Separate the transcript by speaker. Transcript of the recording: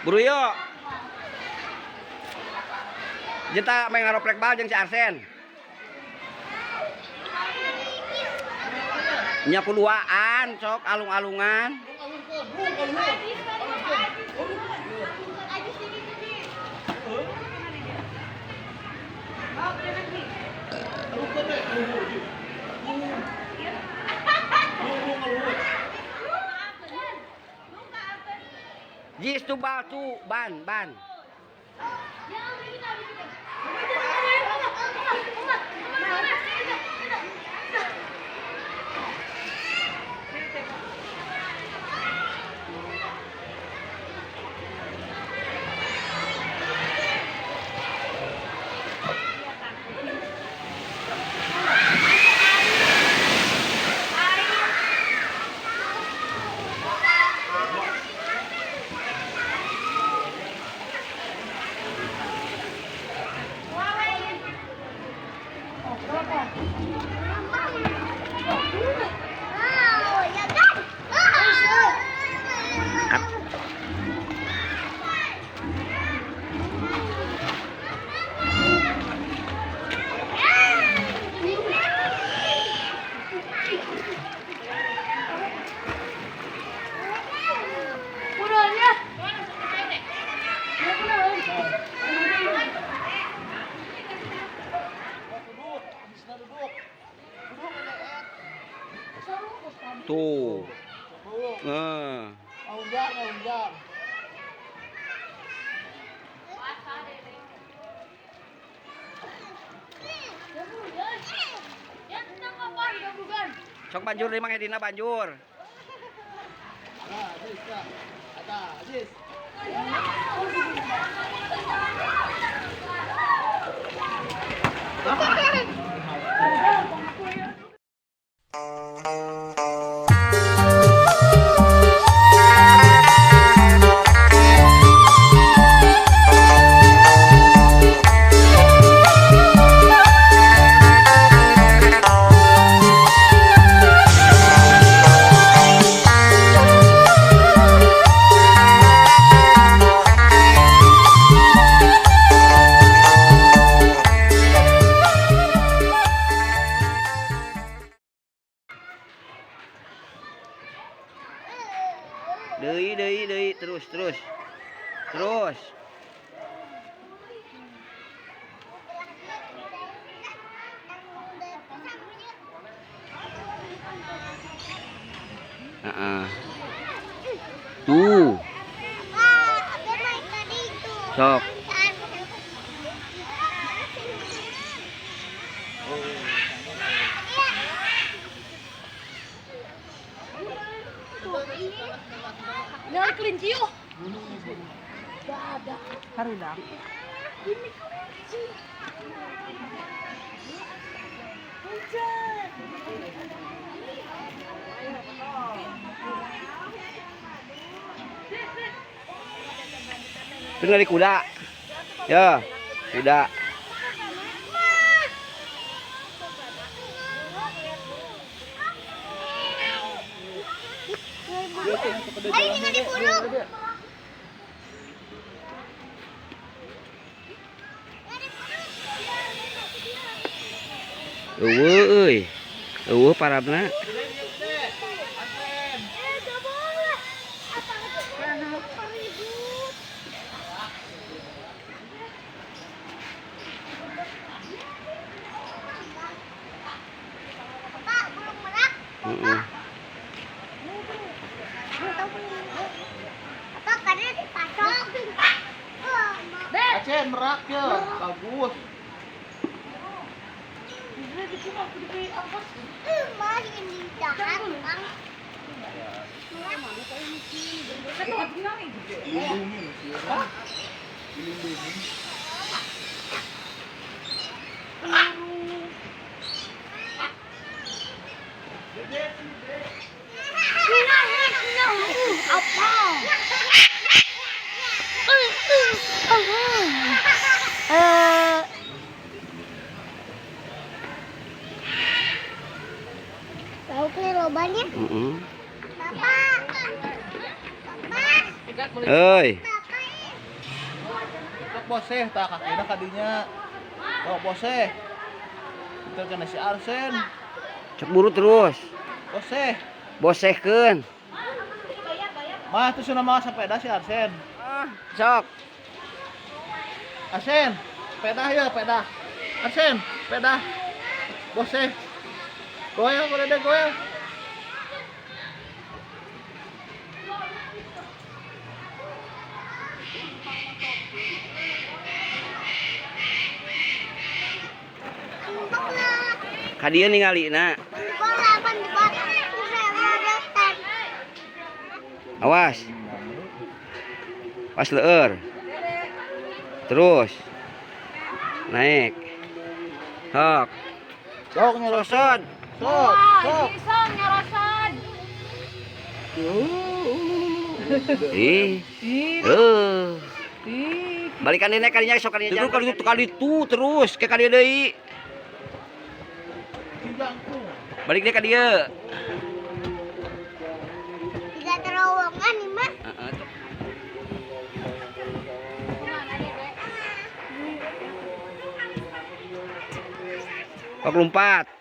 Speaker 1: Buru yuk. Kita main ngaroprek bal jeung si Arsen. Nya kuluaan sok alung-alungan. Jis tu bal tu ban ban. Tuh. Sok banjur di Mang Edina banjur. Deui deui deui terus terus. Terus. Tuh. Sok.
Speaker 2: Nyari kelinci yuk. Ada.
Speaker 3: Haruna.
Speaker 2: Ini kelinci. Hujan.
Speaker 1: Itu dari kuda. Ya, kuda.
Speaker 2: Ayo kita diburu.
Speaker 1: Eueuh euy. Eueuh parabna.
Speaker 2: Pak, burung merak.
Speaker 1: Heeh.
Speaker 2: Apa karena dipasok.
Speaker 4: Aceh merak ya, bagus. Dilindungin sih. Dilindungin.
Speaker 2: Apa? Tahu kelirobanya?
Speaker 1: Heeh.
Speaker 2: Bapak. Bapak.
Speaker 1: Euy.
Speaker 2: Bapak.
Speaker 4: Boseh tah kakina kadinya. Sok boseh. Itu kena si Arsen.
Speaker 1: Cek buru terus.
Speaker 4: Boseh.
Speaker 1: Bosehkeun.
Speaker 4: Mah tuh sudah mau sepeda si Arsen.
Speaker 1: Ah, sok.
Speaker 4: Arsen, sepeda ya, sepeda. Arsen, sepeda. Boseh. Goyang, boleh deh goyang.
Speaker 2: Tembok lah.
Speaker 1: Ka dieu ningalina.
Speaker 2: Tembok lah, tembok. Bisa
Speaker 1: Awas. Awas leur. Terus. Naik. Sok.
Speaker 4: Sok nyerosot.
Speaker 1: Sosod.
Speaker 4: Sok, sok.
Speaker 3: Isong nyerosot.
Speaker 1: Ih.
Speaker 3: Ih,
Speaker 1: Eh.
Speaker 3: ih.
Speaker 1: Balikan ini kalinya sok kalinya. Terus kali itu kali itu terus ke kali deui.
Speaker 4: Jangkung.
Speaker 1: Balik deh ka dieu.
Speaker 2: Tiga terowongan nih mah.
Speaker 1: Heeh, tuh. Kok lompat.